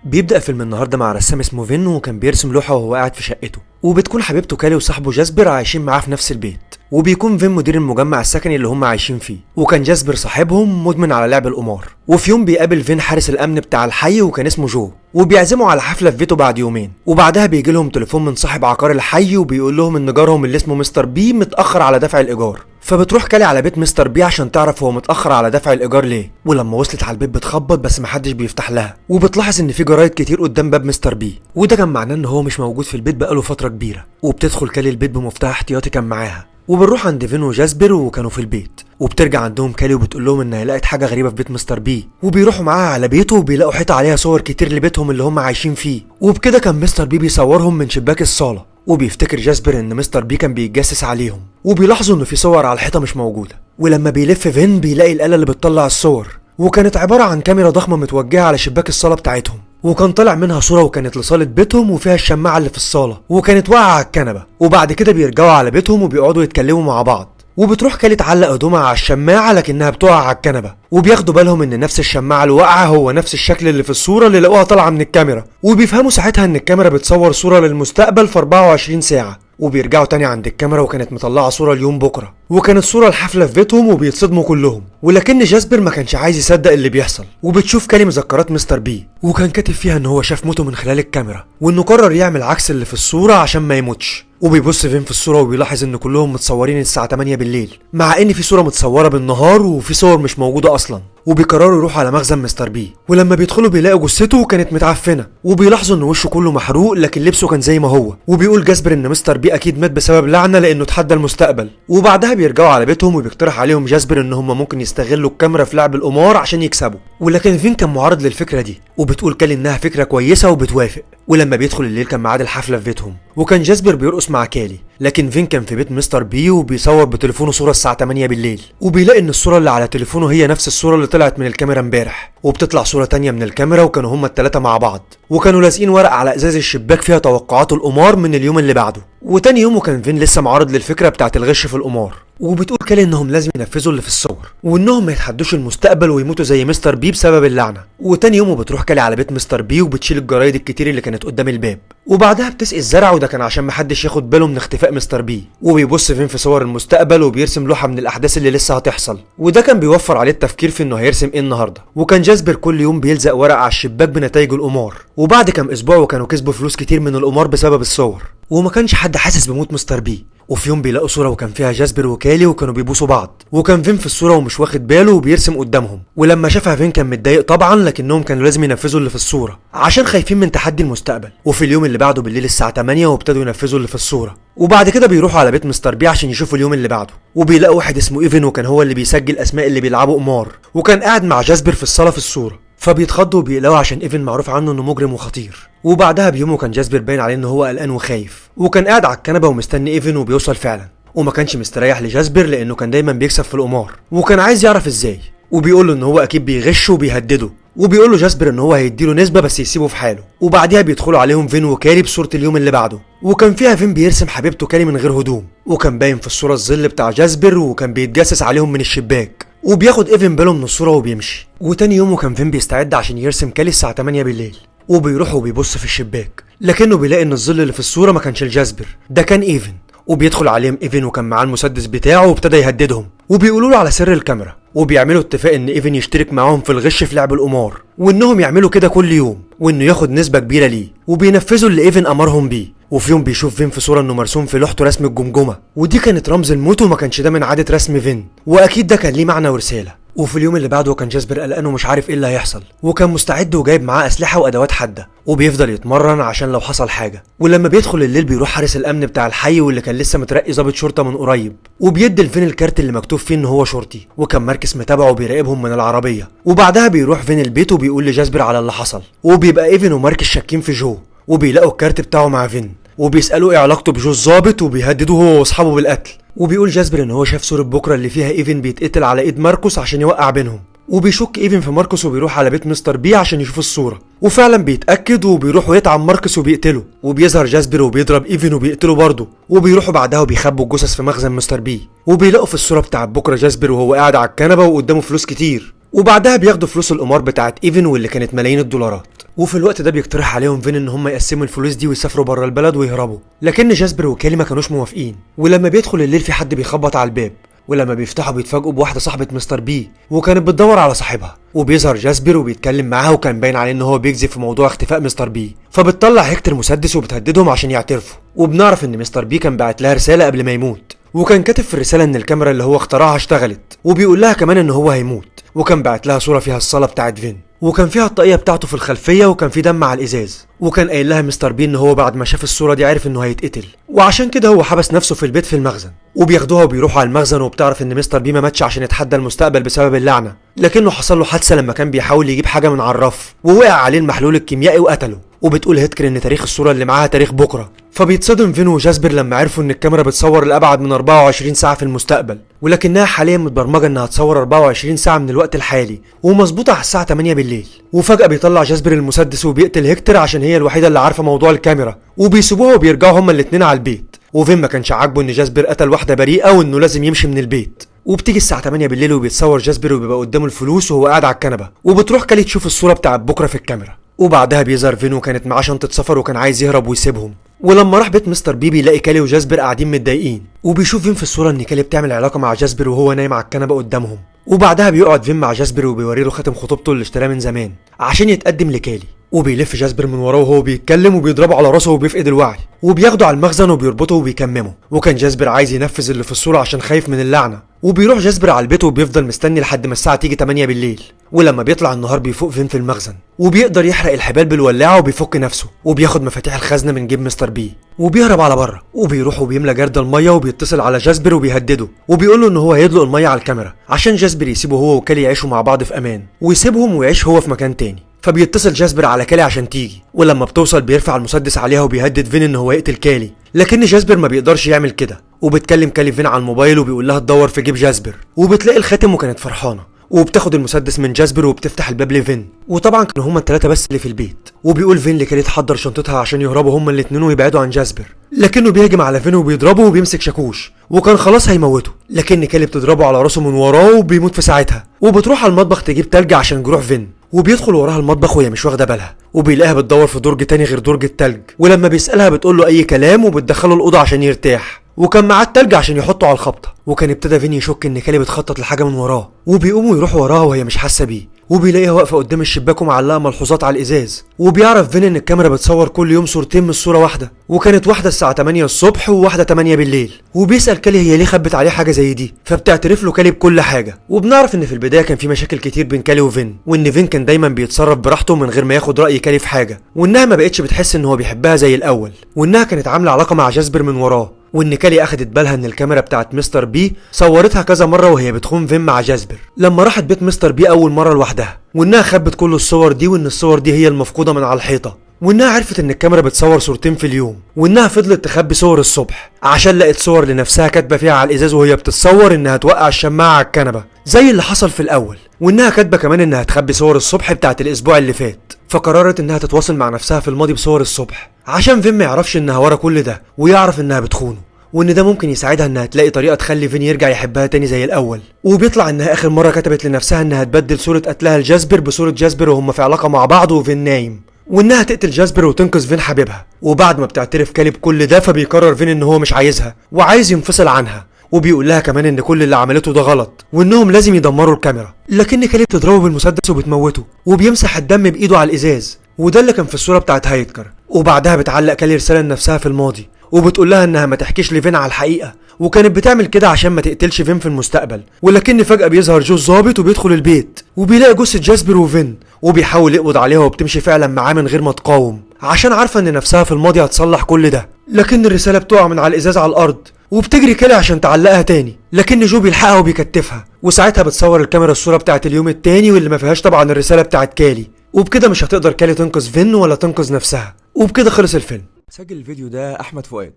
بيبدأ فيلم النهارده مع رسام اسمه فين، وكان بيرسم لوحة وهو قاعد في شقته، وبتكون حبيبته كالي وصاحبه جاسبر عايشين معاه في نفس البيت، وبيكون فين مدير المجمع السكني اللي هم عايشين فيه، وكان جاسبر صاحبهم مدمن على لعب القمار. وفي يوم بيقابل فين حارس الامن بتاع الحي وكان اسمه جو، وبيعزمه على حفلة في بيته بعد يومين. وبعدها بيجي لهم تليفون من صاحب عقار الحي وبيقول لهم ان جارهم اللي اسمه مستر بي متاخر على دفع الايجار. فبتروح كالي على بيت مستر بي عشان تعرف هو متاخر على دفع الايجار ليه. ولما وصلت على البيت بتخبط بس محدش بيفتح لها، وبتلاحظ ان في جرايد كتير قدام باب مستر بي، وده كان معناه ان هو مش موجود في البيت بقاله فترة كبيرة. وبتدخل كالي البيت بمفتاح احتياطي كان معاها، وبنروح عند فين وجاسبر وكانوا في البيت. وبترجع عندهم كالي وبتقول لهم انها لقت حاجة غريبة في بيت مستر بي، وبيروحوا معاها على بيته وبيلاقوا حيطة عليها صور كتير لبيتهم اللي هم عايشين فيه. وبكده كان مستر بي بيصورهم من شباك الصاله، وبيفتكر جاسبر ان مستر بي كان بيتجسس عليهم، وبيلاحظوا ان في صور على الحيطة مش موجودة. ولما بيلف فين بيلاقي الاله اللي بتطلع الصور، وكانت عبارة عن كاميرا ضخمة متوجهه على شباك الصاله بتاعتهم، وكان طالع منها صوره وكانت لصاله بيتهم وفيها الشماعه اللي في الصاله وكانت واقعه على الكنبة. وبعد كده بيرجعوا على بيتهم وبيقعدوا يتكلموا مع بعض، وبتروح كالي تعلق هدومها على الشماعه لكنها بتقع على الكنبة، وبياخدوا بالهم ان نفس الشماعه اللي واقعه هو نفس الشكل اللي في الصورة اللي لقوها طالعه من الكاميرا، وبيفهموا ساعتها ان الكاميرا بتصور صوره للمستقبل في 24 ساعة. وبيرجعوا تاني عند الكاميرا وكانت مطلعه صوره اليوم بكره، وكانت صوره الحفلة في بيتهم، وبيتصدموا كلهم. ولكن جاسبر ما كانش عايز يصدق اللي بيحصل. وبتشوف كالي مذكرات مستر بي، وكان كاتب فيها ان هو شاف موته من خلال الكاميرا، وانه قرر يعمل عكس اللي في الصورة عشان ما يموتش. وبيبص فين في الصورة وبيلاحظ ان كلهم متصورين الساعة 8 بالليل، مع ان في صوره متصورة بالنهار وفي صور مش موجودة اصلا. وبيقرروا يروحوا على مخزن مستر بي، ولما بيدخلوا بيلاقوا جثته كانت متعفنه، وبيلاحظوا ان وشه كله محروق لكن لبسه كان زي ما هو. وبيقول جاسبر ان مستر بي اكيد مات بسبب لعنه لانه اتحدى المستقبل. وبعدها بيرجعوا على بيتهم وبيقترح عليهم جاسبر ان هم ممكن يستغلوا الكاميرا في لعب القمار عشان يكسبوا، ولكن فين كان معارض للفكرة دي، وبتقول كالي انها فكرة كويسة وبتوافق. ولما بيدخل الليل كان ميعاد الحفلة في بيتهم، وكان جاسبر بيرقص مع كالي، لكن فين كان في بيت مستر بي وبيصور بتليفونه صوره الساعة 8 بالليل، وبيلاقي ان الصورة اللي على تليفونه هي نفس الصورة اللي طلعت من الكاميرا امبارح. وبتطلع صوره تانية من الكاميرا وكانوا هما الثلاثة مع بعض، وكانوا لازقين ورق على ازاز الشباك فيها توقعات القمار من اليوم اللي بعده. وتاني يوم وكان فين لسه معارض للفكرة بتاعت الغش في القمار، وبتقول كالي انهم لازم ينفذوا اللي في الصور، وانهم ما يتحدوش المستقبل ويموتوا زي مستر بي بسبب اللعنة. وتاني يوم وبتروح كالي على بيت مستر بي وبتشيل الجرايد الكتير اللي كانت قدام الباب، وبعدها بتسقي الزرع، وده كان عشان محدش ياخد باله من اختفاء مستر بي. وبيبص فين في صور المستقبل وبيرسم لوحة من الاحداث اللي لسه هتحصل، وده كان بيوفر عليه التفكير في انه هيرسم ايه النهارده. وكان جاسبر كل يوم بيلزق ورق على الشباك بنتائج القمار، وبعد كام اسبوع وكانوا كسبوا فلوس كتير من القمار بسبب الصور، وما كانش حد حاسس بموت مستر بي. وفي يوم بيلاقوا صوره وكان فيها جاسبر وكالي وكانوا بيبوسوا بعض، وكان فين في الصورة ومش واخد باله وبيرسم قدامهم. ولما شافها فين كان متضايق طبعا، لكنهم كانوا لازم ينفذوا اللي في الصورة عشان خايفين من تحدي المستقبل. وفي اليوم اللي بعده بالليل الساعة 8 وابتدوا ينفذوا اللي في الصورة. وبعد كده بيروحوا على بيت مستر بي عشان يشوفوا اليوم اللي بعده، وبيلاقوا واحد اسمه ايفن وكان هو اللي بيسجل اسماء اللي بيلعبوا قمار، وكان قاعد مع جاسبر في الصاله في الصورة. فبيتخضوا وبيقلقوا عشان ايفن معروف عنه انه مجرم وخطير. وبعدها بيوم وكان جاسبر باين عليه ان هو قلقان وخايف، وكان قاعد على الكنبة ومستني ايفن وبيوصل فعلا، وما كانش مستريح لجاسبر لانه كان دايما بيكسب في القمار، وكان عايز يعرف ازاي. وبيقول له ان هو اكيد بيغش وبيهدده، وبيقول له جاسبر ان هو هيديله نسبه بس يسيبه في حاله. وبعديها بيدخلوا عليهم فين وكالي بصورة اليوم اللي بعده، وكان فيها فين بيرسم حبيبته كالي من غير هدوم، وكان باين في الصورة الظل بتاع جاسبر، وكان بيتجسس عليهم من الشباك. وبياخد ايفن باله من الصورة وبيمشي. وتاني يوم وكان فين بيستعد عشان يرسم كالي الساعة 8 بالليل، وبيروح وبيبص في الشباك، لكنه بيلاقي ان الظل اللي في الصورة ما كانش الجاسبر، ده كان ايفن. وبيدخل عليهم ايفن وكان معاه المسدس بتاعه وابتدى يهددهم، وبيقولوا له على سر الكاميرا، وبيعملوا اتفاق ان ايفن يشترك معاهم في الغش في لعب القمار، وانهم يعملوا كده كل يوم، وانه ياخد نسبه كبيرة ليه. وبينفذوا اللي ايفن امرهم بيه. وفي يوم بيشوف فين في صوره انه مرسوم في لوحته رسم الجمجمة، ودي كانت رمز الموت، وما كانش ده من عادة رسم فين، واكيد ده كان ليه معنى ورسالة. وفي اليوم اللي بعده كان جاسبر قلقان ومش عارف ايه اللي هيحصل، وكان مستعد وجايب معاه اسلحة وادوات حادة، وبيفضل يتمرن عشان لو حصل حاجة. ولما بيدخل الليل بيروح حارس الامن بتاع الحي واللي كان لسه مترقي ضابط شرطه من قريب، وبيدي لفين الكارت اللي مكتوب فيه ان هو شرطي، وكان ماركس متابعه وبيراقبهم من العربية. وبعدها بيروح فين البيت وبيقول لجاسبر على اللي حصل، وبيبقى ايفن وماركس شاكين في جو، وبيلاقوا الكارت بتاعه مع فين، وبيسالوه ايه علاقته بجو الظابط، وبيهددوه هو واصحابه بالقتل. وبيقول جاسبر ان هو شاف صوره بكره اللي فيها ايفن بيتقتل على ايد ماركوس عشان يوقع بينهم. وبيشك ايفن في ماركوس وبيروح على بيت مستر بي عشان يشوف الصورة، وفعلا بيتاكد وبيروح يطعن ماركوس وبيقتله. وبيظهر جاسبر وبيضرب ايفن وبيقتله برضه. وبيروحوا بعدها وبيخبوا الجثث في مخزن مستر بي، وبيلاقوا في الصورة بتاع بكره جاسبر وهو قاعد على الكنبة وقدامه فلوس كتير. وبعدها بياخدوا فلوس القمار بتاعت ايفن واللي كانت ملايين الدولارات. وفي الوقت ده بيقترح عليهم فين ان هم يقسموا الفلوس دي ويسافروا بره البلد ويهربوا، لكن جاسبر وكالي ما كانوش موافقين. ولما بيدخل الليل في حد بيخبط على الباب، ولما بيفتحوا بيتفاجئوا بواحدة صاحبه مستر بي وكانت بتدور على صاحبها. وبيظهر جاسبر وبيتكلم معاها، وكان باين عليه ان هو بيكذب في موضوع اختفاء مستر بي. فبتطلع هيكتر مسدس وبتهددهم عشان يعترفوا. وبنعرف ان مستر بي كان باعت لها رسالة قبل ما يموت، وكان كاتب في الرسالة ان الكاميرا اللي هو اخترعها اشتغلت، وبيقول لها كمان ان هو هيموت. وكان باعت لها صوره فيها الصاله بتاعت فين، وكان فيها الطاقية بتاعته في الخلفية، وكان في دم على الازاز. وكان قايل لها مستر بي ان هو بعد ما شاف الصورة دي عرف انه هيتقتل، وعشان كده هو حبس نفسه في البيت في المخزن. وبياخدوها وبيروحوا على المخزن، وبتعرف ان مستر بي ما ماتش عشان يتحدى المستقبل بسبب اللعنة، لكنه حصل له حادثه لما كان بيحاول يجيب حاجة من على الرف ووقع عليه المحلول الكيميائي وقتله. وبتقول هيتكر ان تاريخ الصورة اللي معاها تاريخ بكره. فبيتصدم فين وجاسبر لما عرفوا ان الكاميرا بتصور لابعد من 24 ساعة في المستقبل، ولكنها حاليا متبرمجه انها تصور 24 ساعة من الوقت الحالي ومظبوطه على الساعة 8 بالليل. وفجاة بيطلع جاسبر المسدس وبيقتل هيكتر عشان هي الوحيدة اللي عارفه موضوع الكاميرا، وبيسيبوها وبيرجعوا هما الاثنين على البيت. وفين ما كانش عاجبه ان جاسبر قتل واحدة بريئة وانه لازم يمشي من البيت. وبتيجي الساعة 8 بالليل وبيتصور جاسبر وبيبقى قدامه الفلوس وهو قاعد على الكنبة، وبتروح كالي تشوف الصورة بتاعت بكره في الكاميرا. وبعدها بيظهر فين وكانت معاه شنطه سفر وكان عايز يهرب ويسيبهم. ولما راح بيت مستر بي بيلاقي كالي وجاسبر قاعدين متضايقين، وبيشوف فين في الصورة ان كالي بتعمل علاقة مع جاسبر وهو نايم على الكنبة قدامهم. وبعدها بيقعد فين مع جاسبر وبيوري له خاتم خطوبته اللي اشتراه من زمان عشان يتقدم لكالي. وبيلف جاسبر من وراه وهو بيتكلم وبيضربه على راسه وبيفقد الوعي، وبياخده على المخزن وبيربطه وبيكممه. وكان جاسبر عايز ينفذ اللي في الصورة عشان خايف من اللعنة. وبيروح جاسبر على البيت وبيفضل مستني لحد ما الساعة تيجي 8 بالليل. ولما بيطلع النهار بيفوق فين في المخزن، وبيقدر يحرق الحبال بالولاعه وبيفك نفسه، وبياخد مفاتيح الخزنة من جيب مستر بي وبيهرب على بره. وبيروح وبيملى جردل المية وبيتصل على جاسبر وبيهدده وبيقول له ان هو هيدلق المية على الكاميرا عشان جاسبر يسيبه هو وكالي يعيشوا مع بعض في امان، ويسيبهم ويعيش هو في مكان تاني. فبيتصل جاسبر على كالي عشان تيجي، ولما بتوصل بيرفع المسدس عليها وبيهدد فين ان هو يقتل كالي، لكن جاسبر ما بيقدرش يعمل كده. وبتكلم كالي فين على الموبايل وبيقول لها تدور في جيب جاسبر، وبتلاقي الخاتم وكانت فرحانة. وبتاخد المسدس من جاسبر وبتفتح الباب لفين، وطبعا كانوا هما الثلاثة بس اللي في البيت. وبيقول فين لكالي تحضر شنطتها عشان يهربوا هما الاثنين ويبعدوا عن جاسبر، لكنه بيهجم على فين وبيضربه وبيمسك شاكوش وكان خلاص هيموته، لكن كالي بتضربه على راسه من وراه وبيموت في ساعتها. وبتروح على المطبخ تجيب تلج عشان جروح فين، وبيدخل وراها المطبخ وهي مش واخده بالها، وبيلاقيها بتدور في درج تاني غير درج التلج. ولما بيسالها بتقول له اي كلام وبتدخله الاوضة عشان يرتاح، وكان معاه التلج عشان يحطه على الخبطه. وكان ابتدى فين يشك ان كالي بتخطط لحاجة من وراه، وبيقوموا يروحوا وراها وهي مش حاسه بيه، وبيلاقيها واقفة قدام الشباك ومعلقة ملحوظات على الازاز. وبيعرف فين ان الكاميرا بتصور كل يوم صورتين من صوره واحدة، وكانت واحدة الساعة 8 الصبح وواحدة 8 بالليل. وبيسال كالي هي ليه خبت عليه حاجة زي دي، فبتعترف له كالي بكل حاجة. وبنعرف ان في البداية كان في مشاكل كتير بين كالي وفين، وان فين كان دايما بيتصرف براحته من غير ما ياخد راي كالي في حاجة، وانها ما بقتش بتحس ان هو بيحبها زي الاول، وانها كانت عامله علاقة مع جاسبر من وراه، وان كالي اخدت بالها ان الكاميرا بتاعت مستر بي صورتها كذا مرة وهي بتخون فين مع جاسبر لما راحت بيت مستر بي اول مرة لوحدها، وانها خبت كل الصور دي، وان الصور دي هي المفقودة من على الحيطة، وانها عرفت ان الكاميرا بتصور صورتين في اليوم، وانها فضلت تخبي صور الصبح عشان لقت صور لنفسها كاتبه فيها على الازاز وهي بتتصور انها توقع الشماعه على الكنبة زي اللي حصل في الاول، وانها كاتبه كمان انها تخبي صور الصبح بتاعت الاسبوع اللي فات. فقررت انها تتواصل مع نفسها في الماضي بصور الصبح عشان فين ما يعرفش انها ورا كل ده ويعرف انها بتخونه، وان ده ممكن يساعدها انها تلاقي طريقه تخلي فين يرجع يحبها تاني زي الاول. وبيطلع انها اخر مرة كتبت لنفسها انها تبدل صوره قتلها لجاسبر بصورة جاسبر وهم في علاقة مع بعض وفين نايم، وانها تقتل جاسبر وتنقذ فين حبيبها. وبعد ما بتعترف كالي بكل ده فبيقرر فين ان هو مش عايزها وعايز ينفصل عنها، وبيقول لها كمان ان كل اللي عملته ده غلط وانهم لازم يدمروا الكاميرا، لكن كالي بتضربه بالمسدس وبتموته، وبيمسح الدم بايده على الازاز، وده اللي كان في الصورة بتاعت هايدكر. وبعدها بتعلق كالي رسالة لنفسها في الماضي وبتقول لها انها ما تحكيش لفين على الحقيقة، وكانت بتعمل كده عشان ما تقتلش فين في المستقبل. ولكن فجأة بيظهر جو الظابط وبيدخل البيت وبيلاقي جثة جاسبر وفين، وبيحاول يقبض عليها وبتمشي فعلا معاه من غير ما تقاوم عشان عارفه ان نفسها في الماضي هتصلح كل ده. لكن الرسالة بتقع من على الازاز على الارض وبتجري كالي عشان تعلقها تاني، لكن جو بيلحقها وبيكتفها، وساعتها بتصور الكاميرا الصورة بتاعت اليوم التاني واللي ما فيهاش طبعا الرسالة بتاعت كالي، وبكده مش هتقدر كالي تنقذ فين ولا تنقذ نفسها. وبكده خلص الفيلم. سجل الفيديو ده أحمد فؤاد،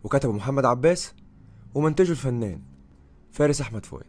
وكتبه محمد عباس، ومنتجه الفنان فارس أحمد فؤاد.